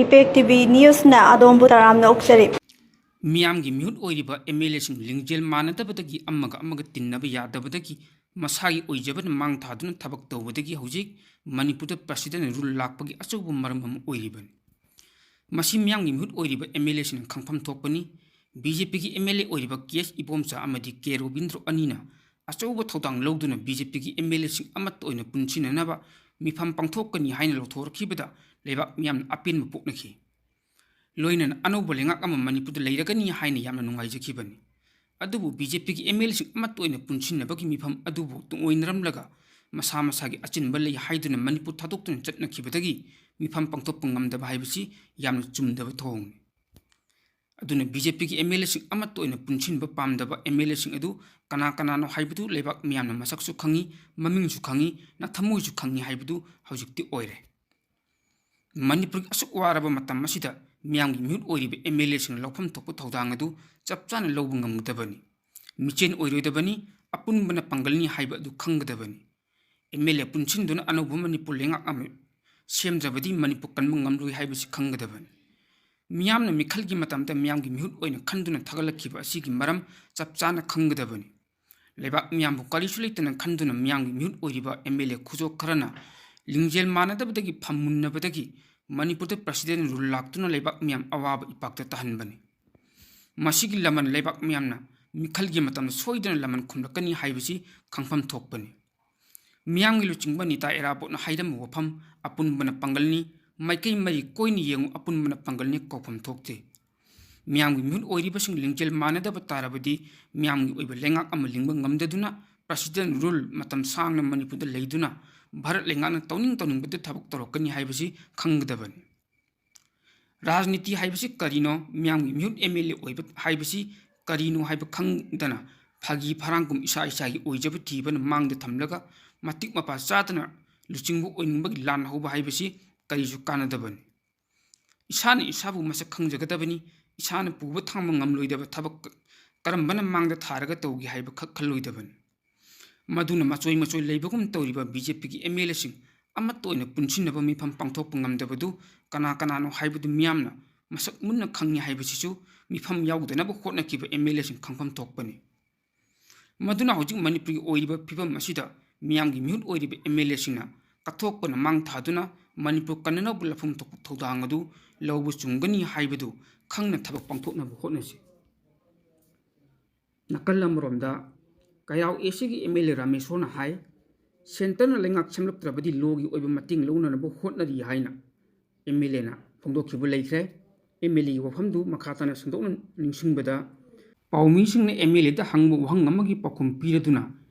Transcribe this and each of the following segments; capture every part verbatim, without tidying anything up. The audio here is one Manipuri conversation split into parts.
Impact T V Newsꯅ ꯑꯗꯣꯝꯕꯨ ꯇꯔꯥꯝꯅ ꯑꯣꯛꯆꯔꯤ꯫ ꯃꯤꯌꯥꯝꯒꯤ ꯃꯤꯍꯨꯠ ꯑꯣꯏꯔꯤꯕ ꯑꯦꯝ ꯑꯦꯜ ꯑꯦꯁꯤꯡ ꯂꯤꯡꯖꯦꯜ ꯃꯥꯟꯅꯗꯕꯗꯒꯤ ꯑꯃꯒ ꯑꯃꯒ ꯇꯤꯟꯅꯕ ꯌꯥꯗꯕꯗꯒꯤ ꯃꯁꯥꯒꯤ ꯑꯣꯏꯖꯕꯅ ꯃꯥꯡ ꯊꯥꯗꯨꯅ ꯊꯕꯛ ꯇꯧꯕꯗꯒꯤ ꯍꯧꯖꯤꯛ ꯃꯅꯤꯄꯨꯔꯗ ꯄ꯭ꯔꯁꯤꯗꯦꯟ ꯔꯨꯜ ꯂꯥꯛꯄꯒꯤ ꯑꯆꯧꯕ ꯃꯔꯝ ꯑꯃ ꯑꯣꯏꯔꯤꯕꯅꯤ꯫ ꯃꯁꯤ ꯃꯤꯌꯥꯝꯒꯤ ꯃꯤꯍꯨꯠ ꯑꯣꯏꯔꯤꯕ ꯑꯦꯝ ꯑꯦꯜ ꯑꯦꯁꯤꯡꯅ ꯈꯪꯐꯝ ꯊꯣꯛꯄꯅꯤ꯫ ꯕꯤ ꯖꯦ ꯄꯤꯒꯤ ꯑꯦꯝ ꯑꯦꯜ ꯑꯦ ꯑꯣꯏꯔꯤꯕ ꯀꯦ ꯑꯦꯁ ꯏꯕꯣꯝꯆꯥ ꯑꯃꯗꯤ ꯀꯦ ꯔꯣꯕꯤꯟꯗ꯭ꯔꯣ ꯑꯅꯤꯅ ꯑꯆꯧꯕ ꯊꯧꯗꯥꯡ ꯂꯧꯗꯨꯅ ꯕꯤ ꯖꯦ ꯄꯤꯒꯤ ꯑꯦꯝ ꯑꯦꯜ ꯑꯦꯁꯤꯡ ꯑꯃꯠꯇ ꯑꯣꯏꯅ ꯄꯨꯟꯁꯤꯟꯅꯅꯕ ꯃꯤꯐꯝ ꯄꯥꯡꯊꯣꯛꯀꯅꯤ ꯍꯥꯏꯅ ꯂꯧꯊꯣꯔꯛꯈꯤꯕꯗ ꯂꯩꯕꯥꯛ ꯃꯤꯌꯥꯝꯅ ꯑꯄꯦꯟꯕ ꯄꯣꯛꯅꯈꯤ꯫ ꯂꯣꯏꯅꯅ ꯑꯅꯧꯕ ꯂꯩꯉꯥꯛ ꯑꯃ ꯃꯅꯤꯄꯨꯔꯗ ꯂꯩꯔꯒꯅꯤ ꯍꯥꯏꯅ ꯌꯥꯝꯅ ꯅꯨꯡꯉꯥꯏꯖꯈꯤꯕꯅꯤ꯫ ꯑꯗꯨꯕꯨ ꯕꯤ ꯖꯦ ꯄꯤꯒꯤ ꯑꯦꯝ ꯑꯦꯜ ꯑꯦꯁꯤꯡ ꯑꯃꯠꯇ ꯑꯣꯏꯅ ꯄꯨꯟꯁꯤꯟꯅꯕꯒꯤ ꯃꯤꯐꯝ ꯑꯗꯨꯕꯨ ꯇꯨꯡꯑꯣꯏꯅꯔꯝꯂꯒ ꯃꯁꯥ ꯃꯁꯥꯒꯤ ꯑꯆꯤꯟꯕ ꯂꯩ ꯍꯥꯏꯗꯨꯅ ꯃꯅꯤꯄꯨꯔ ꯊꯥꯗꯣꯛꯇꯨꯅ ꯆꯠꯅꯈꯤꯕꯗꯒꯤ ꯃꯤꯐꯝ ꯄꯥꯡꯊꯣꯛꯄ ꯉꯝꯗꯕ ꯍꯥꯏꯕꯁꯤ ꯌꯥꯝꯅ ꯆꯨꯝꯗꯕ ꯊꯧꯑꯣꯡꯅꯤ꯫ ꯑꯗꯨꯅ ꯕꯤ ꯖꯦ ꯄꯤꯒꯤ ꯑꯦꯝ ꯑꯦꯜ ꯑꯦꯁꯤꯡ ꯑꯃꯠꯇ ꯑꯣꯏꯅ ꯄꯨꯟꯁꯤꯟꯕ ꯄꯥꯝꯗꯕ ꯑꯦꯝ ꯑꯦꯜ ꯑꯦꯁꯤꯡ ꯑꯗꯨ ꯀꯅꯥ ꯀꯅꯥꯅꯣ ꯍꯥꯏꯕꯗꯨ ꯂꯩꯕꯥꯛ ꯃꯤꯌꯥꯝꯅ ꯃꯁꯛꯁꯨ ꯈꯪꯉꯤ, ꯃꯃꯤꯡꯁꯨ ꯈꯪꯉꯤ, ꯅꯊꯃꯣꯏꯁꯨ ꯈꯪꯉꯤ ꯍꯥꯏꯕꯗꯨ ꯍꯧꯖꯤꯛꯇꯤ ꯑꯣꯏꯔꯦ꯫ ꯃꯅꯤꯄꯨꯔꯒꯤ ꯑꯁꯨꯛ ꯋꯥꯔꯕ ꯃꯇꯝ ꯑꯁꯤꯗ ꯃꯤꯌꯥꯝꯒꯤ ꯃꯤꯍꯨꯠ ꯑꯣꯏꯔꯤꯕ ꯑꯦꯝ ꯑꯦꯜ ꯑꯦꯁꯤꯡꯅ ꯂꯧꯐꯝ ꯊꯣꯛꯄ ꯊꯧꯗꯥꯡ ꯑꯗꯨ ꯆꯞ ꯆꯥꯅ ꯂꯧꯕ ꯉꯝꯒꯗꯕꯅꯤ꯫ ꯃꯤꯆꯦꯟ ꯑꯣꯏꯔꯣꯏꯗꯕꯅꯤ, ꯑꯄꯨꯟꯕꯅ ꯄꯥꯡꯒꯜꯅꯤ ꯍꯥꯏꯕ ꯑꯗꯨ ꯈꯪꯒꯗꯕꯅꯤ꯫ ꯑꯦꯝ ꯑꯦꯜ ꯑꯦ ꯄꯨꯟꯁꯤꯟꯗꯨꯅ ꯑꯅꯧꯕ ꯃꯅꯤꯄꯨꯔ ꯂꯩꯉꯥꯛ ꯑꯃ ꯁꯦꯝꯗ꯭ꯔꯕꯗꯤ ꯃꯅꯤꯄꯨꯔ ꯀꯟꯕ ꯉꯝꯂꯣꯏ ꯍꯥꯏꯕꯁꯤ ꯈꯪꯒꯗꯕꯅꯤ꯫ ꯃꯤꯌꯥꯝꯅ ꯃꯤꯈꯜꯒꯤ ꯃꯇꯝꯗ ꯃꯤꯌꯥꯝꯒꯤ ꯃꯤꯍꯨꯠ ꯑꯣꯏꯅ ꯈꯟꯗꯨꯅ ꯊꯥꯒꯠꯂꯛꯈꯤꯕ ꯑꯁꯤꯒꯤ ꯃꯔꯝ ꯆꯞ ꯆꯥꯅ ꯈꯪꯒꯗꯕꯅꯤ꯫ ꯂꯩꯕꯥꯛ ꯃꯤꯌꯥꯝꯕꯨ ꯀꯔꯤꯁꯨ ꯂꯩꯇꯅ ꯈꯟꯗꯨꯅ ꯃꯤꯌꯥꯝꯒꯤ ꯃꯤꯍꯨꯠ ꯑꯣꯏꯔꯤꯕ ꯑꯦꯝ ꯑꯦꯜ ꯑꯦ ꯈꯨꯖꯣꯛ ꯈꯔꯅ ꯂꯤꯡꯖꯦꯜ ꯃꯥꯟꯅꯗꯕꯗꯒꯤ ꯐꯝꯃꯨꯟꯅꯕꯗꯒꯤ ꯃꯅꯤꯄꯨꯔꯗ ꯄ꯭ꯔꯁꯤꯗꯦꯟ ꯔꯨꯜ ꯂꯥꯛꯇꯨꯅ ꯂꯩꯕꯥꯛ ꯃꯤꯌꯥꯝ ꯑꯋꯥꯕ ꯏꯄꯥꯛꯇ ꯇꯥꯍꯟꯕꯅꯤ꯫ ꯃꯁꯤꯒꯤ ꯂꯃꯟ ꯂꯩꯕꯥꯛ ꯃꯤꯌꯥꯝꯅ ꯃꯤꯈꯜꯒꯤ ꯃꯇꯝꯗ ꯁꯣꯏꯗꯅ ꯂꯃꯟ ꯈꯨꯝꯂꯛꯀꯅꯤ ꯍꯥꯏꯕꯁꯤ ꯈꯪꯐꯝ ꯊꯣꯛꯄꯅꯤ꯫ ꯃꯤꯌꯥꯝꯒꯤ ꯂꯨꯆꯤꯡꯕ ꯅꯤꯇꯥ ꯏꯔꯥꯕꯣꯠꯅ ꯍꯥꯏꯔꯝꯕ ꯋꯥꯐꯝ "ꯑꯄꯨꯟꯕꯅ ꯄꯥꯡꯒꯜꯅꯤ, ꯃꯥꯏꯀꯩ ꯃꯔꯤ ꯀꯣꯏꯅ ꯌꯦꯡꯉꯨ, ꯑꯄꯨꯟꯕꯅ ꯄꯥꯡꯒꯜꯅꯤ" ꯀꯧꯐꯝ ꯊꯣꯛꯇꯦ꯫ ꯃꯤꯌꯥꯝꯒꯤ ꯃꯤꯍꯨꯠ ꯑꯣꯏꯔꯤꯕꯁꯤꯡ ꯂꯤꯡꯖꯦꯜ ꯃꯥꯟꯅꯗꯕ ꯇꯥꯔꯕꯗꯤ ꯃꯤꯌꯥꯝꯒꯤ ꯑꯣꯏꯕ ꯂꯩꯉꯥꯛ ꯑꯃ ꯂꯤꯡꯕ ꯉꯝꯗꯗꯨꯅ ꯄ꯭ꯔꯁꯤꯗꯦꯟ ꯔꯨꯜ ꯃꯇꯝ ꯁꯥꯡꯅ ꯃꯅꯤꯄꯨꯔꯗ ꯂꯩꯗꯨꯅ ꯚꯥꯔꯠ ꯂꯩꯉꯥꯛꯅ ꯇꯧꯅꯤꯡ ꯇꯧꯅꯤꯡꯕꯗ ꯊꯕꯛ ꯇꯧꯔꯛꯀꯅꯤ ꯍꯥꯏꯕꯁꯤ ꯈꯪꯒꯗꯕꯅꯤ꯫ ꯔꯥꯖꯅꯤꯇꯤ ꯍꯥꯏꯕꯁꯤ ꯀꯔꯤꯅꯣ, ꯃꯤꯌꯥꯝꯒꯤ ꯃꯤꯍꯨꯠ ꯑꯦꯝ ꯑꯦꯜ ꯑꯦ ꯑꯣꯏꯕ ꯍꯥꯏꯕꯁꯤ ꯀꯔꯤꯅꯣ ꯍꯥꯏꯕ ꯈꯪꯗꯅ ꯐꯥꯒꯤ ꯐꯔꯥꯡꯒꯨꯝ ꯏꯁꯥ ꯏꯁꯥꯒꯤ ꯑꯣꯏꯖꯕ ꯊꯤꯕꯅ ꯃꯥꯡꯗ ꯊꯝꯂꯒ ꯃꯇꯤꯛ ꯃꯄꯥ ꯆꯥꯗꯅ ꯂꯨꯆꯤꯡꯕ ꯑꯣꯏꯅꯤꯡꯕꯒꯤ ꯂꯥꯟ ꯍꯧꯕ ꯍꯥꯏꯕꯁꯤ ꯀꯔꯤꯁꯨ ꯀꯥꯟꯅꯗꯕꯅꯤ꯫ ꯏꯁꯥꯅ ꯏꯁꯥꯕꯨ ꯃꯁꯛ ꯈꯪꯖꯒꯗꯕꯅꯤ꯫ ꯏꯁꯥꯅ ꯄꯨꯕ ꯊꯥꯡꯕ ꯉꯝꯂꯣꯏꯗꯕ ꯊꯕꯛ ꯀꯔꯝꯕꯅ ꯃꯥꯡꯗ ꯊꯥꯔꯒ ꯇꯧꯒꯦ ꯍꯥꯏꯕ ꯈꯛ ꯈꯜꯂꯣꯏꯗꯕꯅꯤ꯫ ꯃꯗꯨꯅ ꯃꯆꯣꯏ ꯃꯆꯣꯏ ꯂꯩꯕꯒꯨꯝ ꯇꯧꯔꯤꯕ ꯕꯤ ꯖꯦ ꯄꯤꯒꯤ ꯑꯦꯝ ꯑꯦꯜ ꯑꯦꯁꯤꯡ ꯑꯃꯠꯇ ꯑꯣꯏꯅ ꯄꯨꯟꯁꯤꯟꯅꯕ ꯃꯤꯐꯝ ꯄꯥꯡꯊꯣꯛꯄ ꯉꯝꯗꯕꯗꯨ ꯀꯅꯥ ꯀꯅꯥꯅꯣ ꯍꯥꯏꯕꯗꯨ ꯃꯤꯌꯥꯝꯅ ꯃꯁꯛ ꯃꯨꯟꯅ ꯈꯪꯏ ꯍꯥꯏꯕꯁꯤꯁꯨ ꯃꯤꯐꯝ ꯌꯥꯎꯗꯅꯕ ꯍꯣꯠꯅꯈꯤꯕ ꯑꯦꯝ ꯑꯦꯜ ꯑꯦꯁꯤꯡ ꯈꯪꯐꯝ ꯊꯣꯛꯄꯅꯤ꯫ ꯃꯗꯨꯅ ꯍꯧꯖꯤꯛ ꯃꯅꯤꯄꯨꯔꯒꯤ ꯑꯣꯏꯔꯤꯕ ꯐꯤꯕꯝ ꯑꯁꯤꯗ ꯃꯤꯌꯥꯝꯒꯤ ꯃꯤꯍꯨꯠ ꯑꯣꯏꯔꯤꯕ ꯑꯦꯝ ꯑꯦꯜ ꯑꯦꯁꯤꯡꯅ ꯀꯠꯊꯣꯛꯄꯅ ꯃꯥꯡ ꯊꯥꯗꯨꯅ ꯃꯅꯤꯄꯨꯔ ꯀꯟꯅꯅꯕ ꯂꯧꯐꯝ ꯊꯣꯛꯄ ꯊꯧꯗꯥꯡ ꯑꯗꯨ ꯂꯧꯕ ꯆꯨꯝꯒꯅꯤ ꯍꯥꯏꯕꯗꯨ ꯈꯪꯅ ꯊꯕꯛ ꯄꯥꯡꯊꯣꯛꯅꯕ ꯍꯣꯠꯅꯁꯤ꯫ ꯅꯥꯀꯜ ꯑꯃꯔꯣꯝꯗ ꯀꯩꯔꯥꯎ ꯑꯦ ꯁꯤꯒꯤ ꯑꯦꯝ ꯑꯦꯜ ꯑꯦ ꯔꯥꯃꯦꯁꯣꯔꯅ ꯍꯥꯏ, ꯁꯦꯟꯇꯔꯅ ꯂꯩꯉꯥꯛ ꯁꯦꯝꯂꯛꯇ꯭ꯔꯕꯗꯤ ꯂꯣꯒꯤ ꯑꯣꯏꯕ ꯃꯇꯦꯡ ꯂꯧꯅꯅꯕ ꯍꯣꯠꯅꯔꯤ ꯍꯥꯏꯅ ꯑꯦꯝ ꯑꯦꯜ ꯑꯦꯅ ꯐꯣꯡꯗꯣꯛꯈꯤꯕ ꯂꯩꯈ꯭ꯔꯦ꯫ ꯑꯦꯝ ꯑꯦꯜ ꯑꯦꯒꯤ ꯋꯥꯐꯝꯗꯨ ꯃꯈꯥ ꯇꯥꯅ ꯁꯟꯗꯣꯛꯅ ꯅꯤꯡꯁꯤꯡꯕꯗ, ꯄꯥꯎꯃꯤꯁꯤꯡꯅ ꯑꯦꯝ ꯑꯦꯜ ꯑꯦꯗ ꯍꯪꯕ ꯋꯥꯍꯪ ꯑꯃꯒꯤ ꯄꯥꯎꯈꯨꯝ ꯄꯤꯔꯗꯨꯅ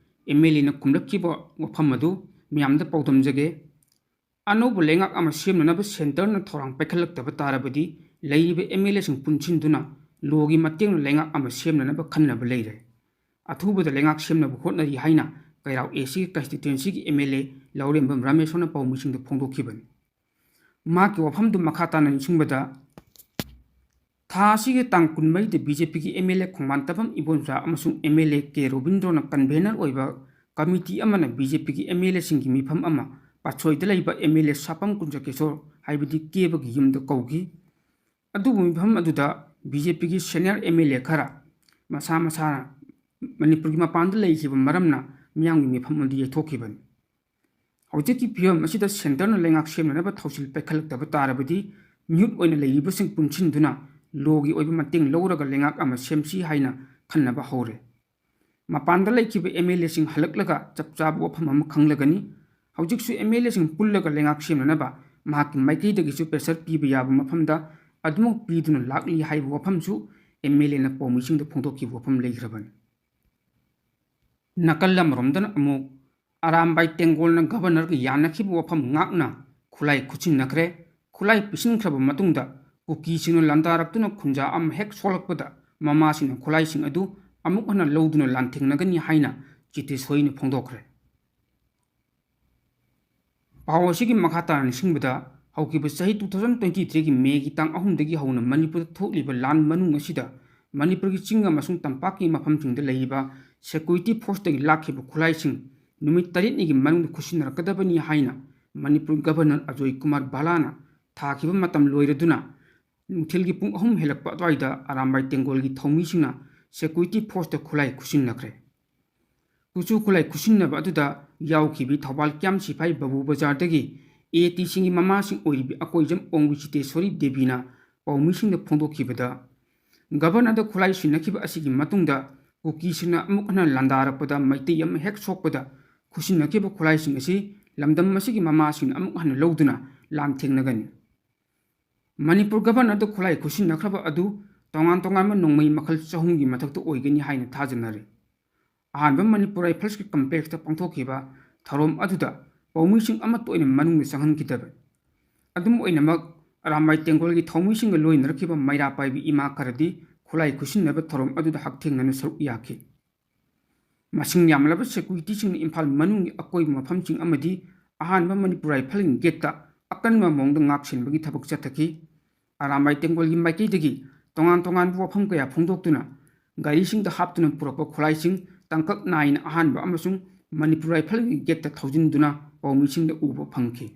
ꯑꯦꯝ ꯑꯦꯜ ꯑꯦꯅ ꯈꯨꯝꯂꯛꯈꯤꯕ ꯋꯥꯐꯝ ꯑꯗꯨ ꯃꯌꯥꯝꯗ ꯄꯥꯎꯗꯝꯖꯒꯦ꯫ ꯑꯅꯧꯕ ꯂꯩꯉꯥꯛ ꯑꯃ ꯁꯦꯝꯅꯅꯕ ꯁꯦꯟꯇꯔꯅ ꯊꯧꯔꯥꯡ ꯄꯥꯏꯈꯠꯂꯛꯇꯕ ꯇꯥꯔꯕꯗꯤ ꯂꯩꯔꯤꯕ ꯑꯦꯝ ꯑꯦꯜ ꯑꯦꯁꯤꯡ ꯄꯨꯟꯁꯤꯟꯗꯨꯅ ꯂꯣꯒꯤ ꯃꯇꯦꯡꯅ ꯂꯩꯉꯥꯛ ꯑꯃ ꯁꯦꯝꯅꯅꯕ ꯈꯟꯅꯕ ꯂꯩꯔꯦ꯫ ꯑꯊꯨꯕꯗ ꯂꯩꯉꯥꯛ ꯁꯦꯝꯅꯕ ꯍꯣꯠꯅꯔꯤ ꯍꯥꯏꯅ ꯀꯩꯔꯥꯎ ꯑꯦ ꯁꯤꯒꯤ ꯀꯟꯁꯇꯤꯇ꯭ꯋꯦꯟꯁꯤꯒꯤ ꯑꯦꯝ ꯑꯦꯜ ꯑꯦ ꯂꯧꯔꯦꯝꯕꯝ ꯔꯥꯃꯦꯁꯣꯔꯅ ꯄꯥꯎꯃꯤꯁꯤꯡꯗ ꯐꯣꯡꯗꯣꯛꯈꯤꯕꯅꯤ꯫ ꯃꯍꯥꯛꯀꯤ ꯋꯥꯐꯝꯗꯨ ꯃꯈꯥ ꯇꯥꯅ ꯅꯤꯡꯁꯤꯡꯕꯗ, ꯊꯥ ꯑꯁꯤꯒꯤ ꯇꯥꯡ ꯀꯨꯟꯃꯔꯤꯗ ꯕꯤ ꯖꯦ ꯄꯤꯒꯤ M L A Khongbantabam Ibomcha ꯑꯃꯁꯨꯡ ꯑꯦꯝ ꯑꯦꯜ ꯑꯦ ꯀꯦ ꯔꯣꯕꯤꯟꯗ꯭ꯔꯣꯅ ꯀꯟꯚꯦꯅꯔ ꯑꯣꯏꯕ ꯀꯃꯤꯇꯤ ꯑꯃꯅ ꯕꯤ ꯖꯦ ꯄꯤꯒꯤ ꯑꯦꯝ ꯑꯦꯜ ꯑꯦꯁꯤꯡꯒꯤ ꯃꯤꯐꯝ ꯑꯃ ꯄꯥꯠꯁꯣꯏꯗ ꯂꯩꯕ ꯑꯦꯝ ꯑꯦꯜ ꯑꯦ ꯁꯥꯄꯝ ꯀꯨꯟꯖꯀꯦꯁꯣꯔ ꯍꯥꯏꯕꯗꯤ ꯀꯦꯕꯒꯤ ꯌꯨꯝꯗ ꯀꯧꯈꯤ꯫ ꯑꯗꯨꯕꯨ ꯃꯤꯐꯝ ꯑꯗꯨꯗ ꯕꯤ ꯖꯦ ꯄꯤꯒꯤ ꯁꯦꯅꯤꯌꯔ ꯑꯦꯝ ꯑꯦꯜ ꯑꯦ ꯈꯔ ꯃꯁꯥ ꯃꯁꯥꯅ ꯃꯅꯤꯄꯨꯔꯒꯤ ꯃꯄꯥꯟꯗ ꯂꯩꯈꯤꯕ ꯃꯔꯝꯅ ꯃꯤꯌꯥꯝꯒꯤ ꯃꯤꯐꯝ ꯑꯗꯨ ꯌꯩꯊꯣꯛꯈꯤꯕꯅꯤ꯫ ꯍꯧꯖꯤꯛꯀꯤ ꯐꯤꯕꯝ ꯑꯁꯤꯗ ꯁꯦꯟꯇꯔꯅ ꯂꯩꯉꯥꯛ ꯁꯦꯝꯅꯅꯕ ꯊꯧꯁꯤꯜ ꯄꯥꯏꯈꯠꯂꯛꯇꯕ ꯇꯥꯔꯕꯗꯤ ꯃꯤꯍꯨꯠ ꯑꯣꯏꯅ ꯂꯩꯔꯤꯕꯁꯤꯡ ꯄꯨꯟꯁꯤꯟꯗꯨꯅ ꯂꯣꯒꯤ ꯑꯣꯏꯕ ꯃꯇꯦꯡ ꯂꯧꯔꯒ ꯂꯩꯉꯥꯛ ꯑꯃ ꯁꯦꯝꯁꯤ ꯍꯥꯏꯅ ꯈꯟꯅꯕ ꯍꯧꯔꯦ꯫ ꯃꯄꯥꯟꯗ ꯂꯩꯈꯤꯕ ꯑꯦꯝ ꯑꯦꯜ ꯑꯦꯁꯤꯡ ꯍꯜꯂꯛꯂꯒ ꯆꯞ ꯆꯥꯕ ꯋꯥꯐꯝ ꯑꯃ ꯈꯪꯂꯒꯅꯤ꯫ ꯍꯧꯖꯤꯛꯁꯨ ꯑꯦꯝ ꯑꯦꯜ ꯑꯦꯁꯤꯡ ꯄꯨꯜꯂꯒ ꯂꯩꯉꯥꯛ ꯁꯦꯝꯅꯅꯕ ꯃꯍꯥꯛꯀꯤ ꯃꯥꯏꯀꯩꯗꯒꯤꯁꯨ ꯄ꯭ꯔꯦꯁꯔ ꯄꯤꯕ ꯌꯥꯕ ꯃꯐꯝꯗ ꯑꯗꯨꯃꯛ ꯄꯤꯗꯨꯅ ꯂꯥꯛꯂꯤ ꯍꯥꯏꯕ ꯋꯥꯐꯝꯁꯨ ꯑꯦꯝ ꯑꯦꯜ ꯑꯦꯅ ꯄꯥꯎꯃꯤꯁꯤꯡꯗ ꯐꯣꯡꯗꯣꯛꯈꯤꯕ ꯋꯥꯐꯝ ꯂꯩꯈ꯭ꯔꯕꯅꯤ꯫ ꯅꯥꯀꯜ ꯑꯃꯔꯣꯝꯗꯅ ꯑꯃꯨꯛ ꯑꯔꯥꯝꯕꯥꯏ ꯇꯦꯡꯒꯣꯜꯅ ꯒꯕꯔꯅꯔꯒ ꯌꯥꯅꯈꯤꯕ ꯋꯥꯐꯝ ꯉꯥꯛꯅ ꯈꯨꯠꯂꯥꯏ ꯈꯨꯠꯁꯤꯟꯅꯈ꯭ꯔꯦ꯫ ꯈꯨꯠꯂꯥꯏ ꯄꯤꯁꯤꯟꯈ꯭ꯔꯕ ꯃꯇꯨꯡꯗ ꯀꯨꯀꯤꯁꯤꯡꯅ ꯂꯥꯟꯗꯥꯔꯛꯇꯨꯅ ꯈꯨꯟꯖꯥ ꯑꯃ ꯍꯦꯛ ꯁꯣꯛꯂꯛꯄꯗ ꯃꯃꯥꯁꯤꯡꯅ ꯈꯨꯠꯂꯥꯏꯁꯤꯡ ꯑꯗꯨ ꯑꯃꯨꯛ ꯍꯟꯅ ꯂꯧꯗꯨꯅ ꯂꯥꯟꯊꯦꯡꯅꯒꯅꯤ ꯍꯥꯏꯅ ꯆꯤꯇꯦꯁꯣꯔꯤꯅ ꯐꯣꯡꯗꯣꯛꯈ꯭ꯔꯦ꯫ ꯄꯥꯎ ꯑꯁꯤꯒꯤ ꯃꯈꯥ ꯇꯥꯅ ꯅꯤꯡꯁꯤꯡꯕꯗ, ꯍꯧꯈꯤꯕ ꯆꯍꯤ two thousand twenty threeꯒꯤ ꯃꯦꯒꯤ ꯇꯥꯡ ꯑꯍꯨꯝꯗꯒꯤ ꯍꯧꯅ ꯃꯅꯤꯄꯨꯔꯗ ꯊꯣꯛꯂꯤꯕ ꯂꯥꯟ ꯃꯅꯨꯡ ꯑꯁꯤꯗ ꯃꯅꯤꯄꯨꯔꯒꯤ ꯆꯤꯡ ꯑꯃꯁꯨꯡ ꯇꯝꯄꯥꯛꯀꯤ ꯃꯐꯝꯁꯤꯡꯗ ꯂꯩꯔꯤꯕ ꯁꯦꯀ꯭ꯌꯨꯔꯤꯇꯤ ꯐꯣꯔꯁꯇꯒꯤ ꯂꯥꯛꯈꯤꯕ ꯈꯨꯠꯂꯥꯏꯁꯤꯡ ꯅꯨꯃꯤꯠ ꯇꯔꯦꯠꯅꯤꯒꯤ ꯃꯅꯨꯡꯗ ꯈꯨꯠꯁꯤꯟꯅꯔꯛꯀꯗꯕꯅꯤ ꯍꯥꯏꯅ ꯃꯅꯤꯄꯨꯔ ꯒꯕꯔꯅꯔ ꯑꯖꯣꯏ ꯀꯨꯃꯥꯔ ꯕꯂꯥꯅ ꯊꯥꯈꯤꯕ ꯃꯇꯝ ꯂꯣꯏꯔꯗꯨꯅ ꯅꯨꯡꯊꯤꯜꯒꯤ ꯄꯨꯡ ꯑꯍꯨꯝ ꯍꯦꯜꯂꯛꯄ ꯑꯗꯨꯋꯥꯏꯗ ꯑꯔꯥꯝꯕꯥꯏ ꯇꯦꯡꯒꯣꯜꯒꯤ ꯊꯧꯃꯤꯁꯤꯡꯅ security forceꯇ ꯈꯨꯠꯂꯥꯏ ꯈꯨꯠꯁꯤꯟꯅꯈ꯭ꯔꯦ꯫ ꯀꯨꯆꯨ ꯈꯨꯠꯂꯥꯏ ꯈꯨꯠꯁꯤꯟꯅꯕ ꯑꯗꯨꯗ ꯌꯥꯎꯈꯤꯕꯤ ꯊꯧꯕꯥꯜ ꯀ꯭ꯌꯥꯝ ꯁꯤꯐꯥꯏ ꯕꯕꯨ ꯕꯖꯥꯔꯗꯒꯤ ATꯁꯤꯡꯒꯤ ꯃꯃꯥꯁꯤꯡ ꯑꯣꯏꯔꯤꯕꯤ ꯑꯀꯣꯏꯖꯝ ꯑꯣꯡꯕꯤ ꯁꯤꯇꯦꯁꯣꯔꯤ ꯗꯦꯕꯤꯅ ꯄꯥꯎꯃꯤꯁꯤꯡꯗ ꯐꯣꯡꯗꯣꯛꯈꯤꯕꯗ, ꯒꯕꯔꯅꯔꯗ ꯈꯨꯠꯂꯥꯏ ꯁꯤꯟꯅꯈꯤꯕ ꯑꯁꯤꯒꯤ ꯃꯇꯨꯡꯗ ꯀꯨꯀꯤꯁꯤꯡꯅ ꯑꯃꯨꯛ ꯍꯟꯅ ꯂꯥꯟꯗꯥꯔꯛꯄꯗ ꯃꯩꯇꯩ ꯑꯃ ꯍꯦꯛ ꯁꯣꯛꯄꯗ ꯈꯨꯠꯁꯤꯟꯅꯈꯤꯕ ꯈꯨꯠꯂꯥꯏꯁꯤꯡ ꯑꯁꯤ ꯂꯝꯗꯝ ꯑꯁꯤꯒꯤ ꯃꯃꯥꯁꯤꯡꯅ ꯑꯃꯨꯛ ꯍꯟꯅ ꯂꯧꯗꯨꯅ ꯂꯥꯟꯊꯦꯡꯅꯒꯅꯤ꯫ ꯃꯅꯤꯄꯨꯔ ꯒꯕꯔꯅꯔꯗ ꯈꯨꯠꯂꯥꯏ ꯈꯨꯠꯁꯤꯟꯅꯈ꯭ꯔꯕ ꯑꯗꯨ ꯇꯣꯉꯥꯟ ꯇꯣꯉꯥꯟꯕ ꯅꯣꯡꯃꯩ ꯃꯈꯜ ꯆꯍꯨꯝꯒꯤ ꯃꯊꯛꯇ ꯑꯣꯏꯒꯅꯤ ꯍꯥꯏꯅ ꯊꯥꯖꯅꯔꯤ꯫ ꯑꯍꯥꯟꯕ ꯃꯅꯤꯄꯨꯔ ꯔꯥꯏꯐꯜꯁꯀꯤ complexꯇ ꯄꯥꯡꯊꯣꯛꯈꯤꯕ ꯊꯧꯔꯝ ꯑꯗꯨꯗ ꯄꯥꯎꯃꯤꯁꯤꯡ ꯑꯃꯠꯇ ꯑꯣꯏꯅ ꯃꯅꯨꯡꯗ ꯆꯪꯍꯟꯈꯤꯗꯕ꯫ ꯑꯗꯨꯝ ꯑꯣꯏꯅꯃꯛ, ꯑꯔꯥꯝꯕꯥꯏ ꯇꯦꯡꯒꯣꯜꯒꯤ ꯊꯧꯃꯤꯁꯤꯡꯒ ꯂꯣꯏꯅꯔꯛꯈꯤꯕ ꯃꯩꯔꯥ ꯄꯥꯏꯕꯤ ꯏꯃꯥ ꯈꯔꯗꯤ ꯈꯨꯠꯂꯥꯏ ꯈꯨꯠꯁꯤꯟꯅꯕ ꯊꯧꯔꯝ ꯑꯗꯨꯗ ꯍꯛꯊꯦꯡꯅꯅ ꯁꯔꯨꯛ ꯌꯥꯈꯤ꯫ ꯃꯁꯤꯡ ꯌꯥꯝꯂꯕ securityꯁꯤꯡꯅ ꯏꯝꯐꯥꯜ ꯃꯅꯨꯡꯒꯤ ꯑꯀꯣꯏꯕ ꯃꯐꯝꯁꯤꯡ ꯑꯃꯗꯤ ꯑꯍꯥꯟꯕ ꯃꯅꯤꯄꯨꯔ ꯔꯥꯏꯐꯜꯒꯤ gateꯇ ꯑꯀꯟꯕ ꯃꯑꯣꯡꯗ ꯉꯥꯛ ꯁꯦꯟꯕꯒꯤ ꯊꯕꯛ ꯆꯠꯊꯈꯤ꯫ ꯑꯔꯥꯝꯕꯥꯏ ꯇꯦꯡꯒꯣꯜꯒꯤ ꯃꯥꯏꯀꯩꯗꯒꯤ ꯇꯣꯉꯥꯟ ꯇꯣꯉꯥꯟꯕ ꯋꯥꯐꯝ ꯀꯌꯥ ꯐꯣꯡꯗꯣꯛꯇꯨꯅ ꯒꯥꯔꯤꯁꯤꯡꯗ ꯍꯥꯞꯇꯨꯅ ꯄꯨꯔꯛꯄ ꯈꯨꯠꯂꯥꯏꯁꯤꯡ ꯇꯥꯡꯀꯛ ꯅꯥꯏꯅ ꯑꯍꯥꯟꯕ ꯑꯃꯁꯨꯡ ꯃꯅꯤꯄꯨꯔ ꯔꯥꯏꯐꯜꯒꯤ gateꯇ ꯊꯧꯖꯤꯟꯗꯨꯅ ꯄꯥꯎꯃꯤꯁꯤꯡꯗ ꯎꯕ ꯐꯪꯈꯤ꯫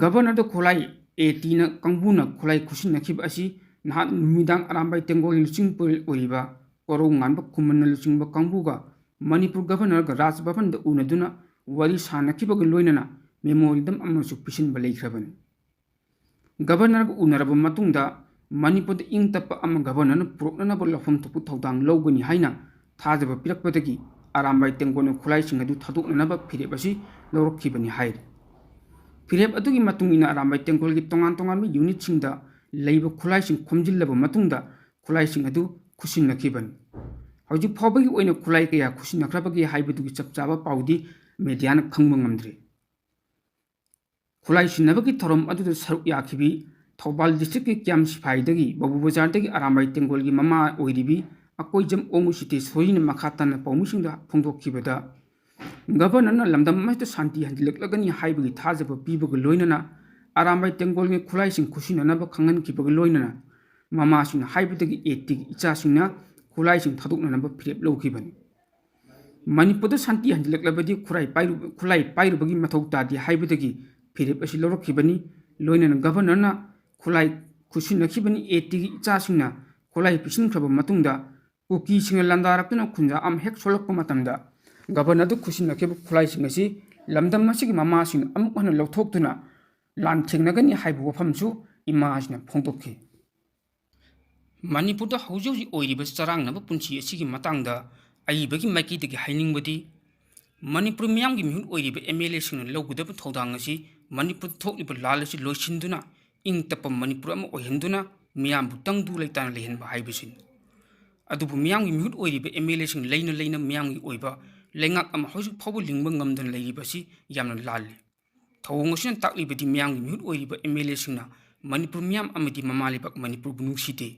ꯒꯕꯔꯅꯔꯗ ꯈꯨꯠꯂꯥꯏ ATꯅ ꯀꯥꯡꯕꯨꯅ ꯈꯨꯠꯂꯥꯏ ꯈꯨꯠꯁꯤꯟꯅꯈꯤꯕ ꯑꯁꯤ ꯅꯍꯥꯟ ꯅꯨꯃꯤꯗꯥꯡ ꯑꯔꯥꯝꯕꯥꯏ ꯇꯦꯡꯒꯣꯜꯒꯤ ꯂꯨꯆꯤꯡꯄꯨꯔꯦꯜ ꯑꯣꯏꯔꯤꯕ ꯀꯣꯔꯧꯉꯥꯟꯕ ꯈꯨꯃꯟꯅ ꯂꯨꯆꯤꯡꯕ ꯀꯥꯡꯕꯨꯒ ꯃꯅꯤꯄꯨꯔ ꯒꯕꯔꯅꯔꯒ ꯔꯥꯖ ꯚꯕꯟꯗ ꯎꯅꯗꯨꯅ ꯋꯥꯔꯤ ꯁꯥꯅꯈꯤꯕꯒ ꯂꯣꯏꯅꯅ memorandum ꯑꯃꯁꯨ ꯄꯤꯁꯤꯟꯕ ꯂꯩꯈ꯭ꯔꯕꯅꯤ꯫ ꯒꯕꯔꯅꯔꯒ ꯎꯅꯔꯕ ꯃꯇꯨꯡꯗ ꯃꯅꯤꯄꯨꯔꯗ ꯏꯪ ꯇꯞꯄ ꯑꯃ ꯒꯕꯔꯅꯔꯅ ꯄꯨꯔꯛꯅꯅꯕ ꯂꯧꯐꯝ ꯊꯣꯛꯄ ꯊꯧꯗꯥꯡ ꯂꯧꯒꯅꯤ ꯍꯥꯏꯅ ꯊꯥꯖꯕ ꯄꯤꯔꯛꯄꯗꯒꯤ ꯑꯔꯥꯝꯕꯥꯏ ꯇꯦꯡꯒꯣꯜꯅ ꯈꯨꯠꯂꯥꯏꯁꯤꯡ ꯑꯗꯨ ꯊꯥꯗꯣꯛꯅꯅꯕ ꯐꯤꯔꯦꯞ ꯑꯁꯤ ꯂꯧꯔꯛꯈꯤꯕꯅꯤ ꯍꯥꯏꯔꯤ꯫ ꯐꯤꯔꯦꯞ ꯑꯗꯨꯒꯤ ꯃꯇꯨꯡ ꯏꯟꯅ ꯑꯔꯥꯝꯕꯥꯏ ꯇꯦꯡꯒꯣꯜꯒꯤ ꯇꯣꯉꯥꯟ ꯇꯣꯉꯥꯟꯕ unitꯁꯤꯡꯗ ꯂꯩꯕ ꯈꯨꯠꯂꯥꯏꯁꯤꯡ ꯈꯣꯝꯖꯤꯜꯂꯕ ꯃꯇꯨꯡꯗ ꯈꯨꯠꯂꯥꯏꯁꯤꯡ ꯑꯗꯨ ꯈꯨꯠꯁꯤꯟꯅꯈꯤꯕꯅꯤ꯫ ꯍꯧꯖꯤꯛ ꯐꯥꯎꯕꯒꯤ ꯑꯣꯏꯅ ꯈꯨꯠꯂꯥꯏ ꯀꯌꯥ ꯈꯨꯠꯁꯤꯟꯅꯈ꯭ꯔꯕꯒꯦ ꯍꯥꯏꯕꯗꯨꯒꯤ ꯆꯞ ꯆꯥꯕ ꯄꯥꯎꯗꯤ mediaꯅ ꯈꯪꯕ ꯉꯝꯗ꯭ꯔꯤ꯫ ꯈꯨꯠꯂꯥꯏ ꯁꯤꯟꯅꯕꯒꯤ ꯊꯧꯔꯝ ꯑꯗꯨꯗ ꯁꯔꯨꯛ ꯌꯥꯈꯤꯕꯤ ꯊꯧꯕꯥꯜ districtꯀꯤ ꯀ꯭ꯌꯥꯝ ꯁꯤꯐꯥꯏꯗꯒꯤ ꯕꯕꯨ ꯕꯖꯥꯔꯗꯒꯤ ꯑꯔꯥꯝꯕꯥꯏ ꯇꯦꯡꯒꯣꯜꯒꯤ ꯃꯃꯥ ꯑꯣꯏꯔꯤꯕꯤ ꯑꯀꯣꯏꯖꯝ ꯑꯣꯡꯉꯨ ꯁꯤꯇꯦꯁꯣꯔꯤꯅ ꯃꯈꯥ ꯇꯥꯅ ꯄꯥꯎꯃꯤꯁꯤꯡꯗ ꯐꯣꯡꯗꯣꯛꯈꯤꯕꯗ, ꯒꯕꯔꯅꯔꯅ ꯂꯝꯗꯝ ꯑꯁꯤꯗ ꯁꯥꯟꯇꯤ ꯍꯟꯖꯤꯜꯂꯛꯂꯒꯅꯤ ꯍꯥꯏꯕꯒꯤ ꯊꯥꯖꯕ ꯄꯤꯕꯒ ꯂꯣꯏꯅꯅ ꯑꯔꯥꯝꯕꯥꯏ ꯇꯦꯡꯒꯣꯜꯒꯤ ꯈꯨꯠꯂꯥꯏꯁꯤꯡ ꯈꯨꯠꯁꯤꯟꯅꯅꯕ ꯈꯪꯍꯟꯈꯤꯕꯒ ꯂꯣꯏꯅꯅ ꯃꯃꯥꯁꯤꯡꯅ ꯍꯥꯏꯕꯗꯒꯤ ATꯒꯤ ꯏꯆꯥꯁꯤꯡꯅ ꯈꯨꯠꯂꯥꯏꯁꯤꯡ ꯊꯥꯗꯣꯛꯅꯅꯕ ꯐꯤꯔꯦꯞ ꯂꯧꯈꯤꯕꯅꯤ꯫ ꯃꯅꯤꯄꯨꯔꯗ ꯁꯥꯟꯇꯤ ꯍꯟꯖꯤꯜꯂꯛꯂꯕꯗꯤ ꯈꯨꯠꯂꯥꯏ ꯄꯥꯏꯔꯨ-, ꯈꯨꯠꯂꯥꯏ ꯄꯥꯏꯔꯨꯕꯒꯤ ꯃꯊꯧ ꯇꯥꯗꯦ ꯍꯥꯏꯕꯗꯒꯤ ꯐꯤꯔꯦꯞ ꯑꯁꯤ ꯂꯧꯔꯛꯈꯤꯕꯅꯤ꯫ ꯂꯣꯏꯅꯅ ꯒꯕꯔꯅꯔꯅ ꯈꯨꯠꯂꯥꯏ ꯈꯨꯠꯁꯤꯟꯅꯈꯤꯕꯅꯤ꯫ ꯑꯦ ꯇꯤꯒꯤ ꯏꯆꯥꯁꯤꯡꯅ ꯈꯨꯠꯂꯥꯏ ꯄꯤꯁꯤꯟꯈ꯭ꯔꯕ ꯃꯇꯨꯡꯗ ꯀꯨꯀꯤꯁꯤꯡꯅ ꯂꯥꯟꯗꯥꯔꯛꯇꯨꯅ ꯈꯨꯟꯖꯥ ꯑꯃ ꯍꯦꯛ ꯁꯣꯛꯂꯛꯄ ꯃꯇꯝꯗ ꯒꯕꯔꯅꯔꯗ ꯈꯨꯠꯁꯤꯟꯅꯈꯤꯕ ꯈꯨꯠꯂꯥꯏꯁꯤꯡ ꯑꯁꯤ ꯂꯝꯗꯝ ꯑꯁꯤꯒꯤ ꯃꯃꯥꯁꯤꯡꯅ ꯑꯃꯨꯛ ꯍꯟꯅ ꯂꯧꯊꯣꯛꯇꯨꯅ ꯂꯥꯟ ꯊꯦꯡꯅꯒꯅꯤ ꯍꯥꯏꯕ ꯋꯥꯐꯝꯁꯨ ꯏꯃꯥꯁꯤꯅ ꯐꯣꯡꯗꯣꯛꯈꯤ꯫ ꯃꯅꯤꯄꯨꯔꯗ ꯍꯧꯖꯤꯛ ꯍꯧꯖꯤꯛ ꯑꯣꯏꯔꯤꯕ ꯆꯔꯥꯡꯅꯕ ꯄꯨꯟꯁꯤ ꯑꯁꯤꯒꯤ ꯃꯇꯥꯡꯗ ꯑꯏꯕꯒꯤ ꯃꯥꯏꯀꯩꯗꯒꯤ ꯍꯥꯏꯅꯤꯡꯕꯗꯤ, ꯃꯅꯤꯄꯨꯔ ꯃꯤꯌꯥꯝꯒꯤ ꯃꯤꯍꯨꯠ ꯑꯣꯏꯔꯤꯕ ꯑꯦꯝ ꯑꯦꯜ ꯑꯦꯁꯤꯡꯅ ꯂꯧꯒꯗꯕ ꯊꯧꯗꯥꯡ ꯑꯁꯤ ꯃꯅꯤꯄꯨꯔꯗ ꯊꯣꯛꯂꯤꯕ ꯂꯥꯜ ꯑꯁꯤ ꯂꯣꯏꯁꯤꯟꯗꯨꯅ ꯏꯪ ꯇꯞꯄ ꯃꯅꯤꯄꯨꯔ ꯑꯃ ꯑꯣꯏꯍꯟꯗꯨꯅ ꯃꯤꯌꯥꯝꯕꯨ ꯇꯪꯗꯨ ꯂꯩꯇꯥꯅ ꯂꯩꯍꯟꯕ ꯍꯥꯏꯕꯁꯤꯅꯤ꯫ ꯑꯗꯨꯕꯨ ꯃꯤꯌꯥꯝꯒꯤ ꯃꯤꯍꯨꯠ ꯑꯣꯏꯔꯤꯕ ꯑꯦꯝ ꯑꯦꯜ ꯑꯦꯁꯤꯡ ꯂꯩꯅ ꯂꯩꯅ ꯃꯤꯌꯥꯝꯒꯤ ꯑꯣꯏꯕ ꯂꯩꯉꯥꯛ ꯑꯃ ꯍꯧꯖꯤꯛ ꯐꯥꯎꯕ ꯂꯤꯡꯕ ꯉꯝꯗꯅ ꯂꯩꯔꯤꯕ ꯑꯁꯤ ꯌꯥꯝꯅ ꯂꯥꯜꯂꯤ꯫ ꯊꯧꯑꯣꯡ ꯑꯁꯤꯅ ꯇꯥꯛꯂꯤꯕꯗꯤ ꯃꯤꯌꯥꯝꯒꯤ ꯃꯤꯍꯨꯠ ꯑꯣꯏꯔꯤꯕ ꯑꯦꯝ ꯑꯦꯜ ꯑꯦꯁꯤꯡꯅ ꯃꯅꯤꯄꯨꯔ ꯃꯤꯌꯥꯝ ꯑꯃꯗꯤ ꯃꯃꯥ ꯂꯩꯕꯥꯛ ꯃꯅꯤꯄꯨꯔꯕꯨ ꯅꯨꯡꯁꯤꯗꯦ꯫